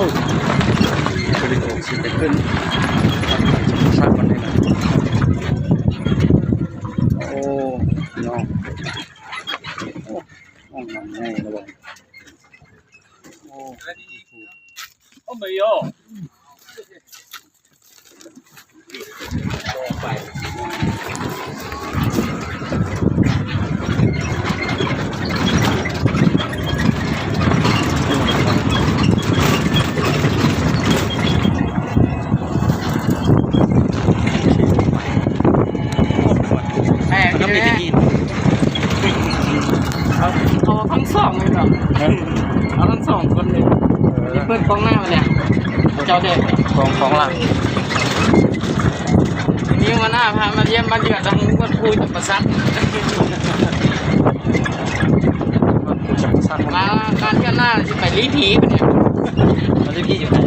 ບໍລິໂພກຊິໄປຂຶ້ນ ສັກມັນນີ້ນະ. ໂອ້ ພີ່ນ້ອງ ໂອ້ ຫ້ອງນ້ຳໃຫຍ່ລະບໍ. ໂອ້ ໂອ້ ແປກຢູ່ເດ້ ເອົາ ເອົາທັງສອງເລີຍເນາະ ເອີ ເອົາທັງສອງຄົນເລີຍ. ເອີ ເປີດກ້ອງໜ້າມາແລ້ວ ເຈົ້າເດ້ ກ້ອງ ກ້ອງຫຼັງ. ນີ້ຫົວໜ້າພາມາຢ້ຽມມາເຢືອນທາງວັດພູຈຳປາສັກ ມາ ມາເທື່ອໜ້າຊິໄປລີ້ຜີບັດນີ້ ໄປລີ້ຜີຢູ່ໃສ?